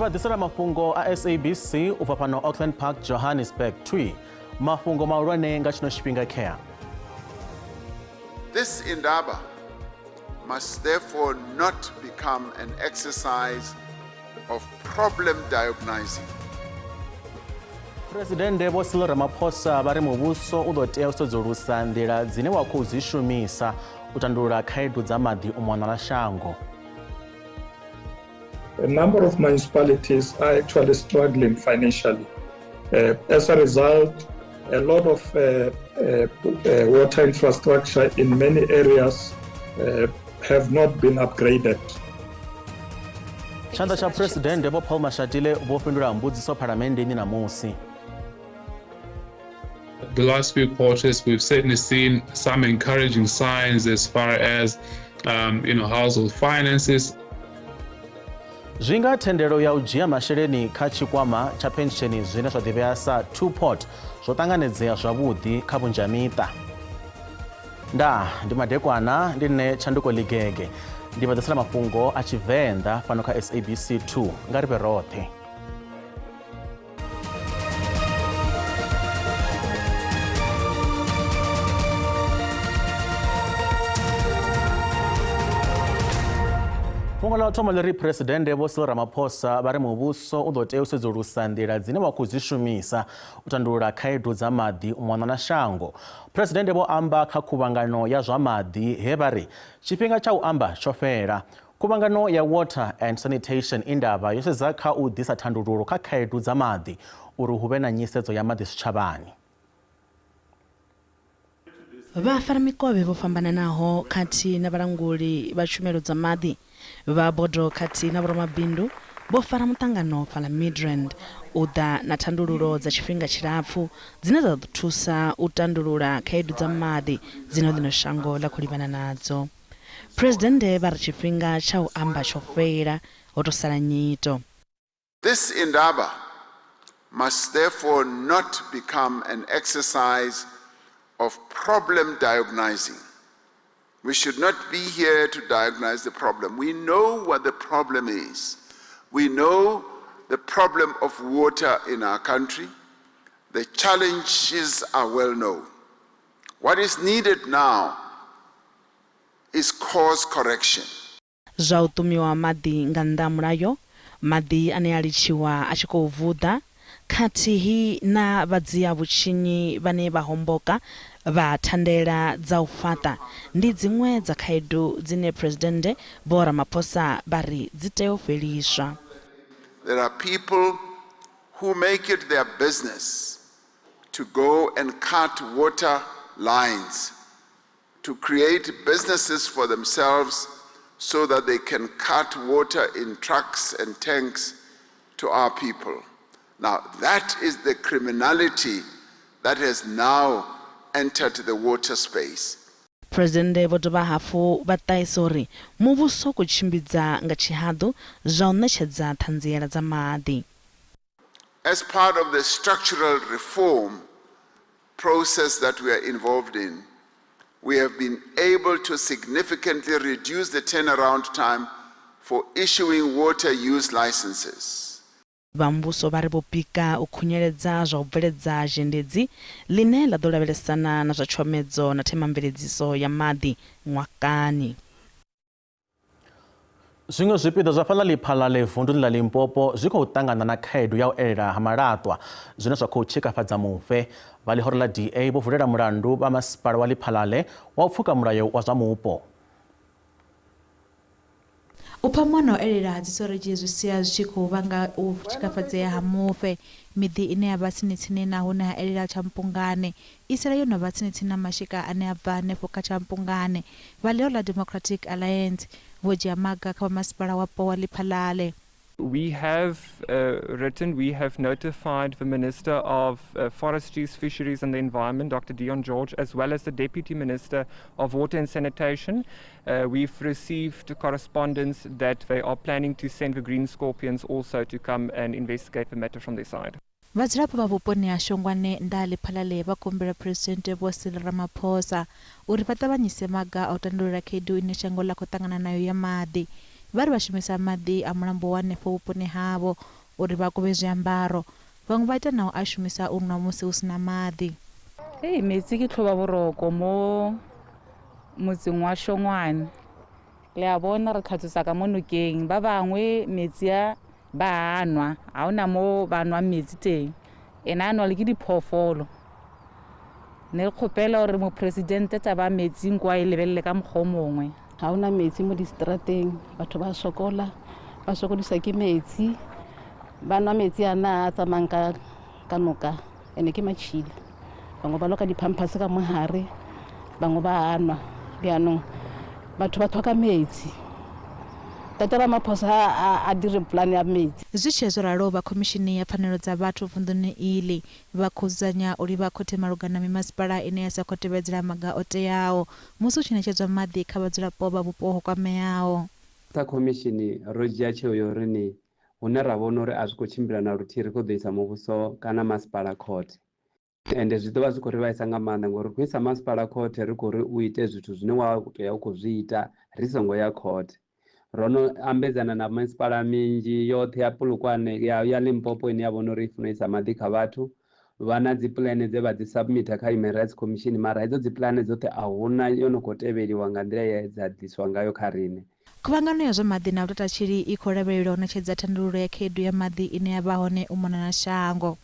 Ri vha ḓisela mafhungo a SABC u bva fhano Auckland Park, Johannesburg. Twi mafhungo mahulwane nga tshino tshifhinga khea. This indaba must therefore not become an exercise of problem diagnosing. Phresidennde Vho Cyril Ramaphosa vha ri muvhuso u ḓo tea u sedzulusa nḓila dzine wa khou dzi shumisa u tandulula khaedu dza maḓi u mona na shango. A number of municipalities are actually struggling financially. As a result, a lot of water infrastructure in many areas have not been upgraded. Tshanḓa tsha Phresidennde Vho Paul Mashatile vho fhindula mbudziso Phalamenndeni ṋamusi. The last few quarters, we've certainly seen some encouraging signs as far as household finances. Zwi nga thendelo ya u dzhia masheleni kha tshikwama tsha phentsheni zwine zwa ḓivhea sa two-pot zwo ṱanganedzea zwavhuḓi kha vhunzhi ha miṱa. Ndaa, ndi madekwana, ndi nṋe Tshanduko Ligege. Ndi vha ḓisela mafhungo a Tshivenḓa fhano kha SABC 2. Nga ri vhe roṱhe. Fhungo ḽa u thoma ḽi ri Phresidennde Vho Cyril Ramaphosa vha ri muvhuso u ḓo tea u sedzulusa nḓila dzine wa khou dzi shumisa u tandulula khaedu dza maḓi u mona na shango. Phresidennde vho amba kha khuvhangano ya zwa maḓi he vha ri tshifhinga tsha u amba tsho fhela. Khuvhangano ya Water and Sanitation Indaba yo sedza kha u ḓisa thandululo kha khaedu dza maḓi uri hu vhe na nyisedzo ya maḓi zwitshavhani. Vhafaramikovhe vho fhambananaho khathihi na vhalanguli vha tshumelo dza maḓi vha bodo khathihi na vhoramabindu vho fara muṱangano fhaḽa Midrand u ḓa na thandululo dza tshifhinga tshilapfu dzine dza ḓo thusa u tandulula khaedu dza maḓi dzine ḽino shango ḽa khou livhana nadzo. Phresidennde vha ri tshifhinga tsha u amba tsho fhela, ho tou sala nyito. This indaba must therefore not become an exercise of problem diagnosing. We should not be here to diagnose the problem. We know what the problem is. We know the problem of water in our country. The challenges are well known. What is needed now is course correction. Zwa u ṱumiwa ha maḓi nga nnḓa ha mulayo, maḓi ane a litshiwa a tshi khou vuḓa, khathihi na vhadzia-vhutshinyi vhane vha homboka vha thandela dza u fhaṱa ndi dziṅwe dza khaedu dzine Phresidennde Vho Ramaphosa vha ri dzi tea u fheliswa. There are people who make it their business to go and cut water lines to create businesses for themselves so that they can cut water in trucks and tanks to our people. Now, that is the criminality that has now entered the water space. Phresidennde vho dovha hafhu vha ṱahisa uri muvhuso u khou tshimbidza nga tshihaḓu zwa u ṋetshedza ṱhanziela dza maḓi. As part of the structural reform process that we are involved in, we have been able to significantly reduce the turnaround time for issuing water use licenses. Vha muvhuso vha ri vho pika u khunyeledza zwa u bveledza zhendedzi ḽine ḽa ḓo lavhelesana na zwa tshomedzo na themamveledziso ya maḓi ṅwakani. Zwiṅwe zwipiḓa zwa fhaḽa Lephalale vunduni ḽa Limpopo zwi khou ṱangana na khaedu ya u elela ha malaṱwa zwine zwa khou tshikafhadza mufhe. Vha ḽihoro ḽa DA vho vulela mulandu vha masipala wa Lephalale wa u pfuka mulayo wa zwa mupo. U phamuwa na u elela ha dzisoredzhi zwi sia zwi tshi khou vhanga u tshikafhadzea ha mufhe. Miḓi ine ya vha tsini-tsini na hune ha elela Tshampungane i sala yo no vha tsini-tsini na mashika ane a bva hanefho kha Tshampungane. Vha ḽihoro ḽa Democratic Alliance vho dzhia maga kha vha masipala wapo wa Lephalale. We have written, we have notified the Minister of Forestries, Fisheries and the Environment, Dr. Dion George, as well as the Deputy Minister of Water and Sanitation. We've received correspondence that they are planning to send the Green Scorpions also to come and investigate the matter from their side. Vhadzulapo vha vhuponi ha Shongwane nnḓa ha Lephalale vha khou humbela Phresidennde Vho Cyril Ramaphosa uri vha ṱavhanyise maga a u tandulula khaedu ine shango ḽa khou ṱangana nayo ya maḓi. Vha ri vha shumisa maḓi a mulambo wa hanefho vhuponi havho. uri vha kuvhe zwiambaro. Vhaṅwe vha ita na u a shumisa u nwa musi hu si na maḓi. Ee, metsi ke tlhoba boroko mo motseng wa Shongwane. Le a bona re tlhatswetsa ka mo nokeng, ba bangwe metsi a ba a nwa, ga ona mo ba nwang metsi teng, ene a nwa le ke diphoofolo. Ne re kgopela gore moporesidente taba metsing kwa e lebelele ka mokgwa o mongwe. Ga ona metsi mo distrateng, batho ba sokola, ba sokodisa ke metsi, ba nwa metsi a na a tsamayang ka noka, ene ke matšhila. Bangwe ba loka di-pampers ka mogare, bangwe ba a nwa. Bjaanong batho ba tlhoka metsi. Tate Ramaphosa a dire plan ya metsi. Zwi tshee zwo ralo, vha Khomishini ya Pfanelo dza Vhathu vunḓuni iḽi vha khou dzudzanya u livha khothe malugana na mimasipala ine ya sa khou tevhedzela maga o teaho musi hu tshi ṋetshedzwa maḓi kha vhadzulapo vha vhupo ho kwameaho. Sa khomishini, ro dzhia tsheo ya uri ni hune ra vhona uri a zwi khou tshimbila na luthihi ri khou ḓo isa muvhuso kana masipala khothe. Ende zwi ḓo vha zwi khou ri vhaisa nga maanḓa ngori ri khou isa masipala khothe ri khou ri u ite zwithu zwine wa tea u khou zwi ita ri songo ya khothe. Ro no ambedzana na masipala minzhi yoṱhe ya Polokwane ya Limpopo ine ya vhona uri i funa u isa maḓi kha vhathu, vha na dzi pulane dze vha dzi submita kha Human Rights Commission, mara hedzo dzi pulane dzoṱhe a huna yo no khou tevheliwa nga nḓila ye dza ḓiswa ngayo kha riṋe. Khuvhangano ya zwa maḓi na vhutatatshili i khou lavhelelwa u ṋetshedza thandululo ya khaedu ya maḓi ine ya vha hone u mona na shango.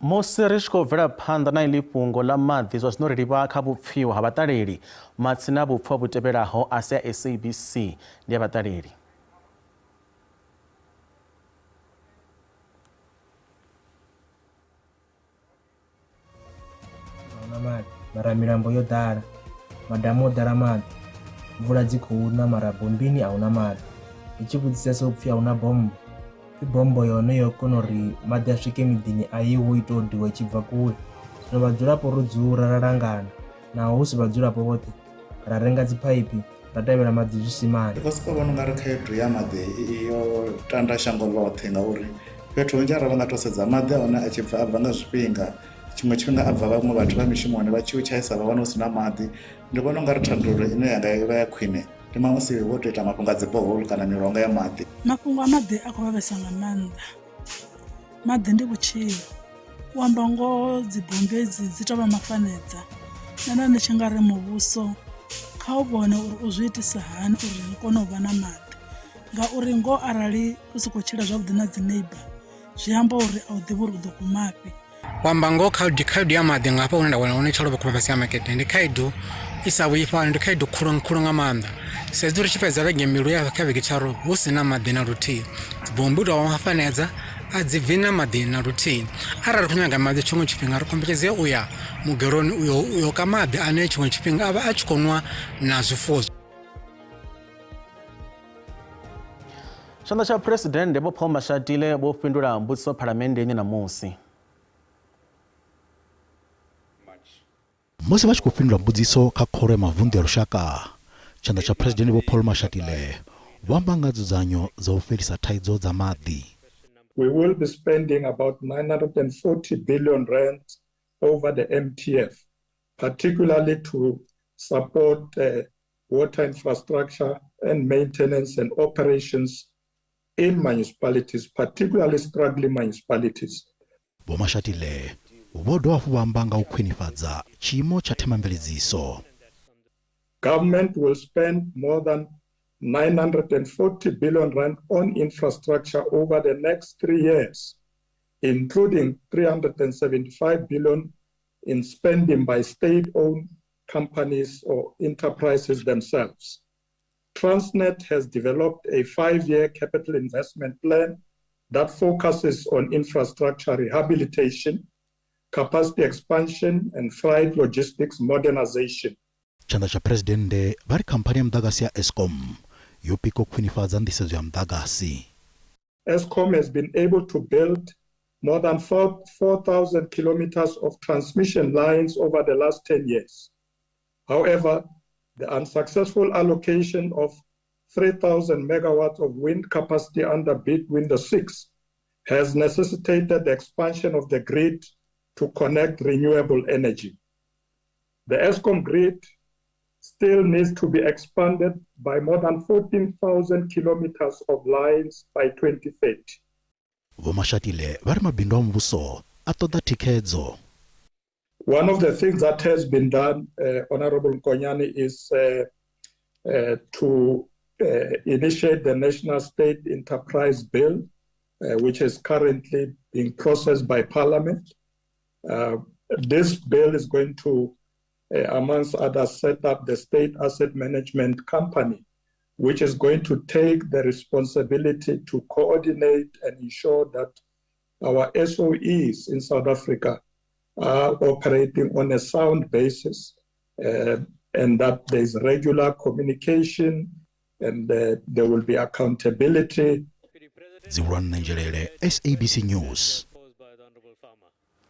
Musi ri tshi khou bvela phanḓa na iḽi fhungo ḽa maḓi, zwa zwino ri livha kha vhupfiwa ha vhaṱaleli. Matsina vhupfiwa vhu tevhelaho a si a SABC, ndi a vhaṱaleli. Ahuna maḓi mara milambo yo ḓala, madamu o ḓala maḓi, mvula dzi khou na mara bommbini a huna maḓi. Ndi tshi vhudzisesa upfhi a huna bommbo, pfhi bommbo yone yo kona uri maḓi a swike miḓini a iho i tou diwa i tshi bva kule. Zwino vhadzulapo ro dzula ra langana naho hu si vhadzulapo vhoṱhe ra renga dziphaiphi ra tevhela maḓi zwisimani. Ndi khou sokou vhona ungari khaedu ya maḓi yo tanda shango ḽoṱhe ngauri fhethu hunzhi arali vha nga to sedza maḓi a hone a tshi bva a bva nga zwifhinga, tshiṅwe tshifhinga a bva vhaṅwe vhathu vha mishumoni vha tshi u tshaisa vha wana hu si na maḓi. Ndi vhona ungari thandululo ine ya nga vha ya khwine ndi musi vho tou ita mafhungo a dzi borehole kana milonga ya maḓi. Mafhungo a maḓi a khou vhavhesa nga maanḓa, maḓi ndi vhutshilo, u amba ngoho dzi bommbi edzi dzi tou vha mafanedza, nṋe nda ndi tshi nga ri muvhuso kha u vhone uri u zwi itisa hani uri ri kone u vha na maḓi ngauri ngoho arali u si khou tshila zwavhuḓi na dzi neighbour zwi amba uri a u ḓivhi uri u ḓo gumafhi. U amba ngoho khaedu khaedu ya maḓi nga hafha hune nda wana hone tshalovha khou fhasi ha makete ndi khaedu i sa vhuyi fhano ndi khaedu khulu khulu nga maanḓa sa izwi ri tshi fhedza vhege mbili uya kha vhege tharu hu si na maḓi na luthihi dzibombi u tou mafanedza a dzi bvi na maḓi na luthihi arali ri khou nyaga maḓi tshiṅwe tshifhinga ri kombetshedzea u ya mugeroni uyo uyo ka maḓi ane tshiṅwe tshifhinga a vha a tshi khou nwa na zwifuwo. Tshanḓa tsha Phresidennde Vho Paul Mashatile vho fhindula mbudziso Phalamenndeni ṋamusi. Musi vha tshi khou fhindula mbudziso kha Khoro ya Mavunḓu ya Lushaka, Tshanḓa tsha Phresidennde Vho Paul Mashatile vho amba nga nzudzanyo dza u fhelisa thaidzo dza maḓi. We will be spending about 940 billion rand over the MTF, particularly to support water infrastructure and maintenance and operations in municipalities, particularly struggling municipalities. Vho Mashatile vho dovha hafhu vha amba nga u khwinifhadza tshiimo tsha themamveledziso. Government will spend more than 940 billion rand on infrastructure over the next 3 years, including 375 billion in spending by state-owned companies or enterprises themselves. Transnet has developed a 5-year capital investment plan that focuses on infrastructure rehabilitation, capacity expansion, and freight logistics modernization. Tshanḓa tsha Phresidennde vha ri khamphani ya muḓagasi ya Eskom yo pika u khwinifhadza nḓisedzo ya muḓagasi. Eskom has been able to build more than 4,000 kilometers of transmission lines over the last 10 years. However, the unsuccessful allocation of 3,000 megawatts of wind capacity under bid window 6 has necessitated the expansion of the grid to connect renewable energy. The Eskom grid still needs to be expanded by more than 14,000 kilometers of lines by 2030. Vho Mashatile vha ri mabindu a muvhuso a ṱoḓa thikhedzo. One of the things that has been done, Honorable Nkonyane, is to initiate the National State Enterprise Bill, which is currently being processed by Parliament. This bill is going to, amongst others, set up the State Asset Management Company, which is going to take the responsibility to coordinate and ensure that our SOEs in South Africa are operating on a sound basis, and that there is regular communication and there will be accountability. Dzivhuluwa Nzhelele, SABC News.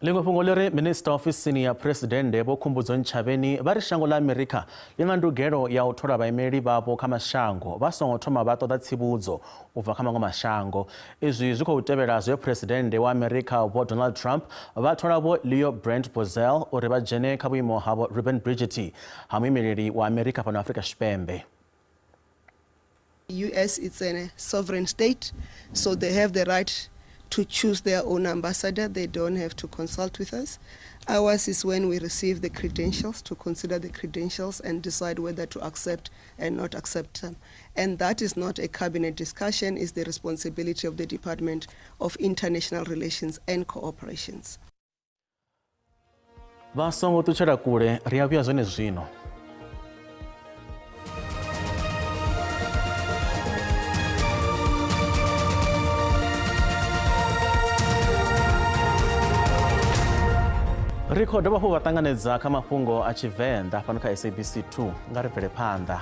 Ḽiṅwe fhungo ḽi ri minista ofisini ya phuresidennde Vho Khumbudzo Ntshavheni vha ri shango ḽa Amerika ḽi na ndugelo ya u thola vhaimeli vhavho kha mashango vha songo thoma vha ṱoḓa tsivhudzo u bva kha maṅwe mashango. Izwi zwi khou tevhela zwe phuresidennde wa Amerika Vho Donald Trump vha thola Vho Leo Brent Bozell uri vha dzhene kha vhuimo ha Vho Reuben Brigety ha muimeleli wa Amerika fhano Afrika Tshipembe. US is a sovereign state, so they have the right to choose their own ambassador. They don't have to consult with us. Ours is when we receive the credentials, to consider the credentials and decide whether to accept and not accept them. And that is not a cabinet discussion, it's the responsibility of the Department of International Relations and Cooperations. Vha songo ṱutshela kule, ri a vhuya zwenezwino. Ri khou dovha hafhu vha ṱanganedza kha mafhungo a Tshivenḓa fhano kha SABC 2. Nga ri bvele phanḓa.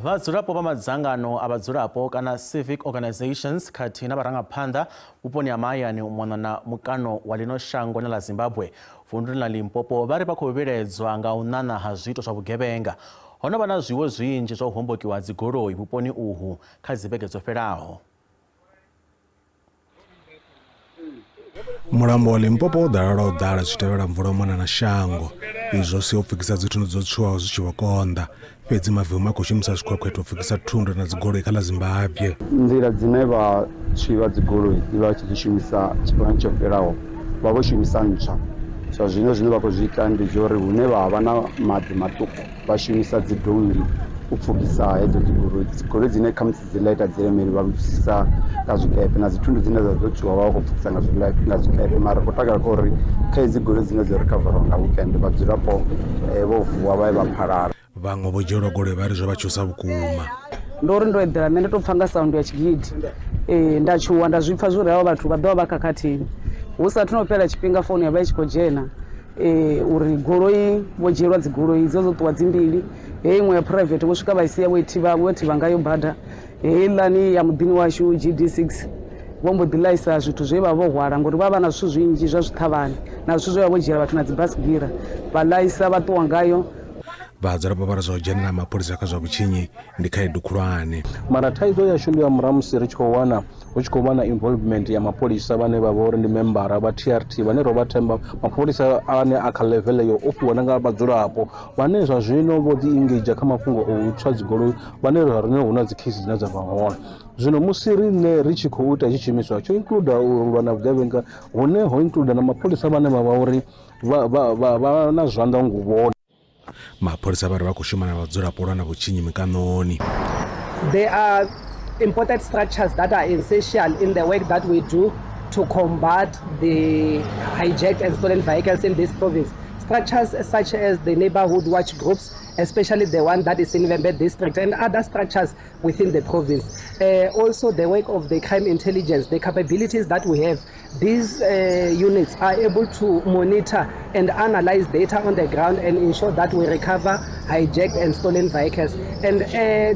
Vhadzulapo vha madzangano a vhadzulapo kana civic organizations khathihi na vharangaphanḓa vhuponi ha mahayani u mona na mukano wa ḽino shango na ḽa Zimbabwe vunduni ḽa Limpopo vha ri vha khou vhilaedzwa nga u ṋaṋa ha zwiito zwa vhugevhenga. Ho no vha na zwiwo zwinzhi zwa u hombokiwa ha dzigoloi vhuponi uhu kha dzivhege dzo fhelaho. Mulambo wa Limpopo wo ḓala lwa u ḓala zwi tevhela mvula u mona na shango. Izwi zwo sia u pfukisa dzithundu dzo tswiwaho zwi tshi vho konḓa. Fhedzi mavemu a khou shumisa zwikhwekhwete u pfukisa thundu na dzigoloi kha ḽa Zimbabwe. Nḓila dzine vha tswi vha dzigoloi vha tshi dzi shumisa tshifhingani tsho fhelaho vha vho shumisa ntswa. Zwa zwino zwine vha khou zwi ita ndi zwa uri hune vha vha na maḓi maṱuku vha shumisa dzi donngi u pfukisa hedzo dzigoloi. Dzigoloi dzine khamusi dzi ḽaita dzi lemeli vha pfukisa nga zwikepe na dzithundu dzine dza dzo tswiwa vha vha khou pfukisa nga zwikepe. Mara ri khou takala kha uri kha hedzi goloi dzine dzo rikhavariwa nga weekend vhadzulapo vho vuwa vha ye vha phalala. Vhaṅwe vho dzhielwa goloi vha ri zwo vha tshusa vhukuma. Ndo ri ndo eḓela nṋe ndo tou pfa nga sound ya tshigidi nda tshuwa nda zwi pfa zwo ri havha vhathu vha ḓo vha vha khakhathini. Hu sathu no fhela tshifhinga founu ya vha i tshi khou dzhena uri goloi vho dzhielwa dzigoloi dzo dzo ṱuwa dzi mbili. Heyi iṅwe ya private vho swika vha i sia vho i thivha, vho thivha ngayo bada. Heiḽani ya muḓini washu GD6 vho mbo ḓi ḽaisa zwithu zwe vha vho hwala ngori vha vha na zwithu zwinzhi zwa zwiṱhavhane na zwithu zwe vha vho dzhiela vhathu na dzi basigira vha ḽaisa vha ṱuwa ngayo. Vhadzulapo vha ri zwa u dzhenela mapholisa kha zwa vhutshinyi ndi khaedu khulwane. Mara thaidzo yashu ndi ya murahu musi ri tshi khou wana hu tshi khou vha na involvement ya mapholisa vhane vha vha uri ndi membara vha TRT vhane ro vha themba, mapholisa ane a kha level yo ofhiwa na nga vhadzulapo vhane zwa zwino vho ḓi engage kha mafhungo o u tswa dzigoloi vhane zwa riṋe hu na dzi case dzine dza vha hone. Zwino musi riṋe ri tshi khou ita hetshi tshiimiswa tsho include u lwa na vhugevhenga hune ho include na mapholisa vhane vha vha uri vha na zwanḓa nguvhoni. Mapholisa vha ri vha khou shuma na vhadzulapo u lwa na vhutshinyi mikaṋoni. There are important structures that are essential in the work that we do to combat the hijacked and stolen vehicles in this province. Structures such as the neighborhood watch groups, especially the one that is in Vhembe district, and other structures within the province. Also the work of the crime intelligence, the capabilities that we have. These units are able to monitor and analyze data on the ground and ensure that we recover hijacked and stolen vehicles. And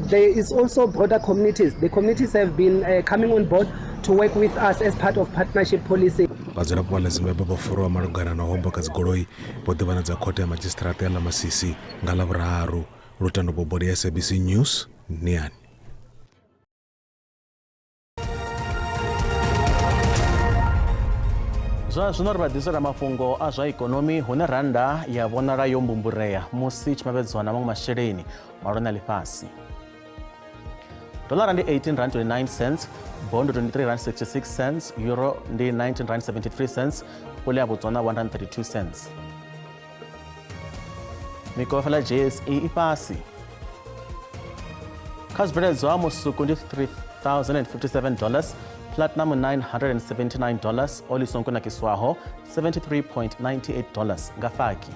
there is also broader communities. The communities have been coming on board to work with us as part of partnership policy. Vhadzulapo vha ḽa Zimbabwe vho furiwa malugana na u homboka dzigoloi vho ḓivhanadza khothe ya madzhisiṱiraṱa ya ḽa Masisi nga Ḽavhuraru. Lutendo Bobodi, SABC News, Niani. Zwa zwino ri vha ḓisela mafhungo a zwa ikonomi hune rannda ya vhonala yo mbumburea musi i tshi mavhedzwa na maṅwe masheleni mahulwane a ḽifhasi. Dolara ndi 18 rand 29 cents, bondo 23 rand 66 cents, euro ndi 19 rand 73 cents, pula ya Botswana 132 cents. Mikovhe la JSE i fhasi. Kha zwibveledzwa musuku ndi 3057 dollars, platinum 979 dollars, oli songo nakiswaho 73.98 dollars nga faki.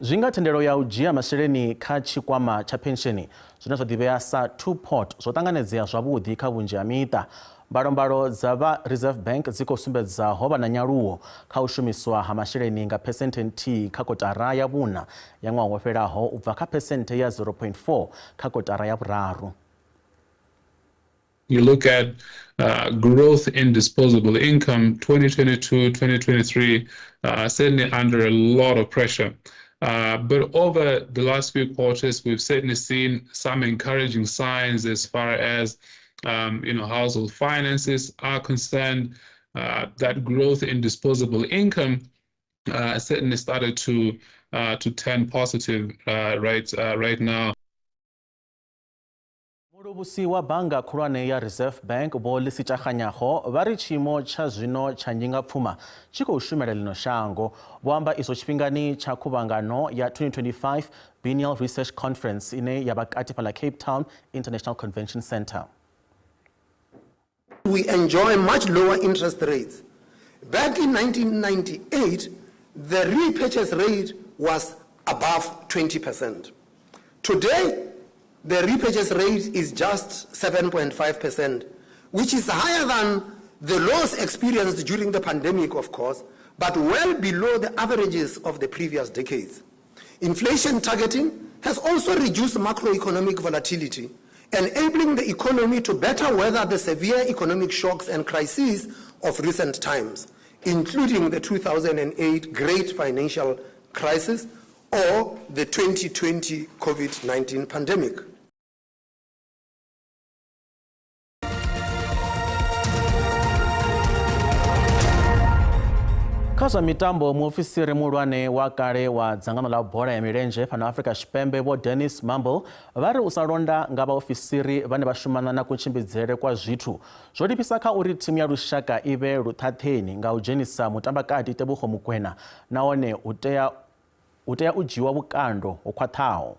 Zwi nga thendelo ya u dzhia masheleni kha tshikwama tsha phensheni zwine zwa ḓivhea sa two-pot zwo ṱanganedzea zwavhuḓi kha vhunzhi ha miṱa. Mbalombalo dza vha Reserve Bank dzi khou sumbedza ho vha na nyaluwo kha u shumiswa ha masheleni nga phesenthe nthihi kha kotara ya vhuṋa ya ṅwaha wo fhelaho u bva kha phesenthe ya 0.4 kha kotara ya vhuraru. You look at uh, growth in disposable income 2022, 2023, uh, certainly under a lot of pressure. Uh, but over the last few quarters, we've certainly seen some encouraging signs as far as um, you know household finances are concerned. Uh, that growth in disposable income uh, certainly started to uh, to turn positive uh, right uh, right now. Muluvhusi wa bannga khulwane ya Reserve Bank Vho Lesetja Kganyago vha ri tshiimo tsha zwino tsha ndingapfuma tshi khou shumela ḽino shango. Vho amba izwo tshifhingani tsha khuvhangano ya 2025 Biennial Research Conference ine ya vha kati fhaḽa Cape Town International Convention Centre. We enjoy much lower interest rates. Back in 1998, the repurchase rate was above 20%. Today, the repurchase rate is just 7.5%, which is higher than the lows experienced during the pandemic, of course, but well below the averages of the previous decades. Inflation targeting has also reduced macroeconomic volatility, enabling the economy to better weather the severe economic shocks and crises of recent times, including the 2008 Great Financial Crisis or the 2020 COVID-19 pandemic. Kha zwa mitambo, muofisiri muhulwane wa kale wa dzangano ḽa bola ya milenzhe fhano Afrika Tshipembe Vho Dennis Mumble vha ri u sa londa nga vhaofisiri vhane vha shumana na kutshimbidzele kwa zwithu zwo livhisa kha uri thimu ya lushaka i vhe luṱhaṱheni nga u dzhenisa mutambakati Tebogo Mokoena nahone u tea u tea u dzhiwa vhukando ho khwaṱhaho.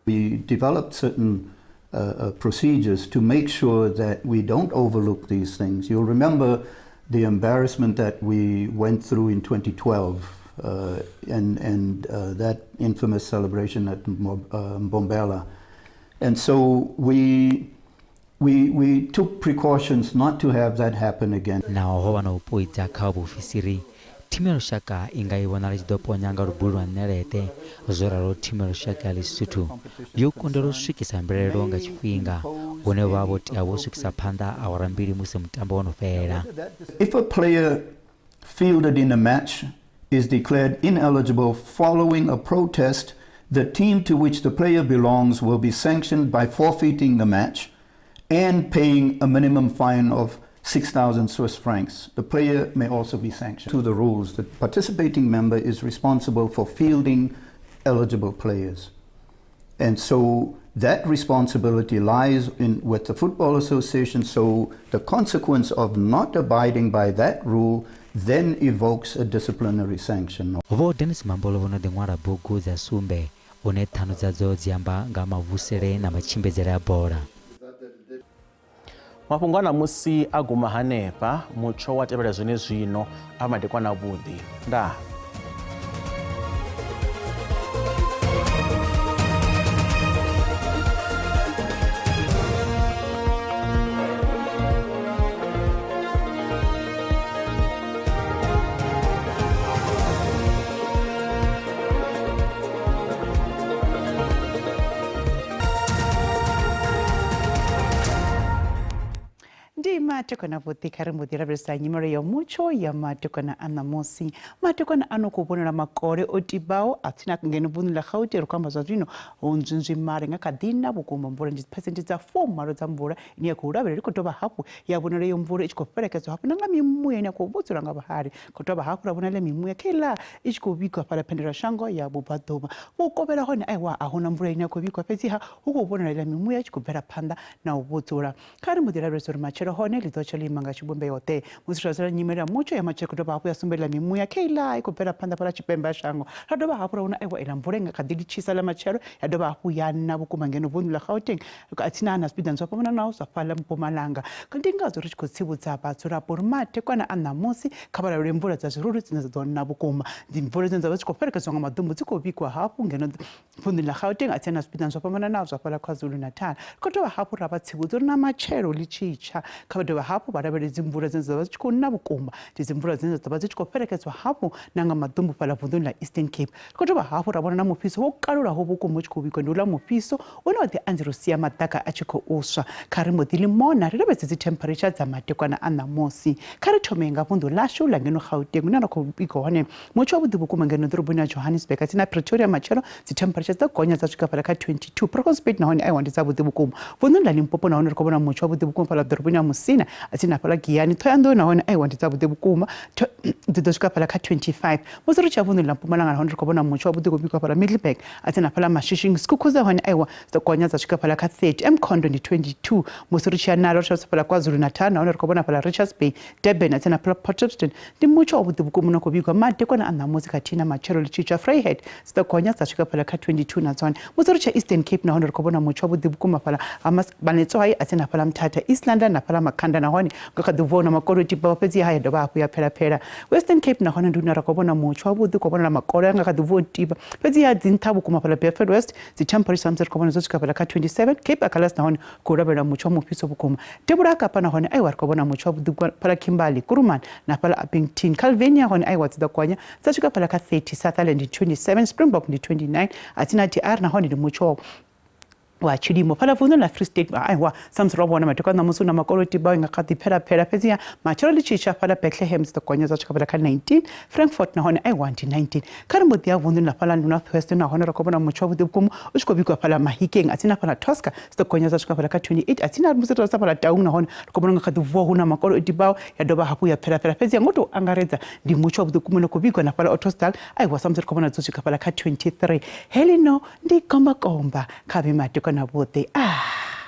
We developed certain uh, uh, procedures to make sure that we don't overlook these things. You'll remember the embarrassment that we went through in 2012 uh, and, and uh, that infamous celebration at uh, Mbombela. And so we, we, we took precautions not to have that happen again. Naho ho vha na u poidza kha vhuofisiri, thimu ya lushaka i nga i vhonala i tshi ḓo ponya nga lubuli lwa ṋeleṱe. Zwo ralo thimu ya lushaka ya Lesotho yo kundelwa u swikisa mbilaelo nga tshifhinga, hune vho vha vho tea vho swikisa phanḓa awara mbili musi mutambo wo no fhela. If a player fielded in a match is declared ineligible following a protest, the team to which the player belongs will be sanctioned by forfeiting the match and paying a minimum fine of 6,000 Swiss francs. The player may also be sanctioned. To the rules, the participating member is responsible for fielding eligible players. And so that responsibility lies in, with the Football Association. So the consequence of not abiding by that rule then evokes a disciplinary sanction. Vho Dennis Mambolo vho no ḓi ṅwala bugu dza sumbe hune ṱhanu dzadzo dzi amba nga mavhusele na matshimbidzele a bola. Mafhungo a ṋamusi a guma hanefha, mutsho wa tevhela zwenezwino. A madekwana avhuḓi. Ndaa. Ndi matekwana vhuḓi kha ri mbo ḓi lavhelesa nyimelo ya mutsho ya matekwana a ṋamusi. Matekwana ano khou vhonala makole o tibaho a tsini ngeno vunḓu ḽa Gauteng ri khou amba zwa zwino ho nzwinzwimale nga kha ḓi na vhukuma mvula ndi dziphesenthe dza 80 dza mvula ine ya khou lavhelela i khou dovha hafhu ya vhonala iyo mvula i tshi khou fhelekedzwa hafhu na nga mimuya ine ya khou vhudzula nga vhuhali. Khou dovha hafhu ra vhona iḽa mimuya kheiḽa i tshi khou vhigwa fhaḽa phendelashango ya vhubvaḓuvha. Vhukovhela hone aiwa a huna mvula ine ya khou vhigwa fhedziha hu khou vhonala iḽa mimuya i tshi khou bvela phanḓa na u vhudzula. Kha ri mbo ḓi lavhelesa uri matshelo hone ḽi ḓo tsha ḽo ima nga tshivhumbeo ḓe. Musi ri lavhelesa nyimele ya mutsho ya matshelo i khou dovha hafhu ya sumbedza mimuya kheiḽa i khou bvela phanḓa fhaḽa tshipembe ha shango. Ra dovha hafhu ra vhona aiwa iḽa mvula i nga kha ḓi litshisa ḽa matshelo ya dovha hafhu ya na vhukuma ngeno vunḓu ḽa Gauteng tsini na zwipiḓa zwo fhambananaho zwa fhaḽa Mpumalanga. Ndi ngazwo ri tshi khou tsivhudza vhadzulapo uri madekwana a ṋamusi kha vha lavhelele mvula dza zwirulu dzine dza ḓo na vhukuma. Ndi mvula dzine dza vha dzi khou fhelekedzwa nga maḓumbu dzi khou vhigwa hafhu ngeno vunḓuni ḽa Gauteng a tsini na zwipiḓa zwo fhambananaho zwa fhaḽa KwaZulu-Natal. Ri khou dovha hafhu ra vha tsivhudza uri na matshelo ḽi tshi tsha kha vha dovhe hafhu vha lavhelele dzi mvula dzine dza vha dzi tshi khou na vhukuma. Ndi dzi mvula dzine dza ḓo vha dzi tshi khou fhelekedzwa hafhu na nga maḓumbu fhaḽa vunḓuni ḽa Eastern Cape. Ri khou dovha hafhu ra vhona na mufhiso wo kalulaho vhukuma u tshi khou vhigwa, ndi uḽa mufhiso une wa ḓi anzela u sia maḓaka a tshi khou swa. Kha ri mbo ḓi ḽi mona ri lavhelese dzi temperature dza madekwana a ṋamusi. Kha ri thome nga vunḓu ḽashu ḽa ngeno Gauteng hune ra khou vhigwa hone mutsho wavhuḓi vhukuma ngeno ḓoroboni ya Johannesburg tsini na Pretoria matshelo dzi temperature dzi ḓo gonya dza swika fhaḽa kha 22. Bronkhorstspruit nahone aiwa ndi dzavhuḓi vhukuma. Vunḓuni ḽa Limpopo nahone ri khou vhona mutsho wavhuḓi vhukuma fhaḽa ḓoroboni ya Musina tsini na fhaḽa Giyani. Ṱhohoyanḓou nahone aiwa ndi dzavhuḓi vhukuma dzi ḓo swika fhaḽa kha 25. Musi ri tshi ya vunḓuni ḽa Mpumalanga nahone ri khou vhona mutsho wavhuḓi khou vhigwa fhaḽa Middelburg a tsini na fhaḽa Mashishing. Skukuza hone aiwa dzi ḓo gonya dza swika fhaḽa kha 30. Mkhondo ndi 22. Musi ri tshi ya nalo ri tshi fhaḽa KwaZulu-Natal nahone ri khou vhona fhaḽa Richards Bay, Durban a tsini na fhaḽa Port Shepstone ndi mutsho wavhuḓi vhukuma une wa khou vhigwa madekwana a ṋamusi khathihi na matshelo ḽi tshi tsha. Vryheid dzi ḓo gonya dza swika fhaḽa kha 22 na dzone. Musi ri tshi ya Eastern Cape nahone ri khou vhona mutsho wavhuḓi vhukuma fhaḽa ha Manetswai a tsini na fhaḽa Mthatha, East London na fhaḽa Makhanda nahone nga kha ḓi bvaho na makole o tibaho fhedzi ya dovha hafhu ya phelapela. Western Cape nahone ndi hune ra khou vhona mutsho wavhuḓi khou vhonala makole a nga kha ḓi bva o tiba fhedzi ya dzi nṱha vhukuma fhaḽa Beaufort West dzi temperature musi ri khou vhona dzo swika fhaḽa kha 27. Cape Agulhas nahone khou lavhelela mutsho wa mufhiso vhukuma. Devhula ha Kapa nahone aiwa ri khou vhona mutsho wavhuḓi fhaḽa Kimberley, Kuruman na fhaḽa Upington. Calvinia hone aiwa dzi ḓo gonya dza swika fhaḽa kha 30, Sutherland ndi 27, Springbok ndi 29, Atsina DR nahone ndi mutsho wa tshilimo fhaḽa vunḓuni ḽa Free State aiwa samusi ro vhona madekwana ṋamusi hu na makoloti bao nga kha ḓi phela-phela fhedziha matshelo ḽi tshi tsha fhaḽa Bethlehem dzi ḓo gonya dza swika fhaḽa kha 19, Frankfort nahone aiwa ndi 19. Kha ri mbo ḓi ya vunḓuni ḽa fhaḽa North West nahone ri khou vhona mutsho wavhuḓi vhukuma u tshi khou vhigwa fhaḽa Mahikeng a tsini na fhaḽa Tosca dzi ḓo gonya dza swika fhaḽa kha 28 a tsini na musi ri sa fhaḽa Taung nahone ri khou vhona nga kha ḓi vuwa hu na makolo o tibaho ya dovha hafhu ya phela-phela fhedziha ngo tou angaredza ndi mutsho wavhuḓi vhukuma une khou vhigwa na fhaḽa Ottosdal aiwa samusi ri khou vhona dzo swika fhaḽa kha 23. Heḽino ndi komba-komba kha vhe madekwana vhuḓi. Ah!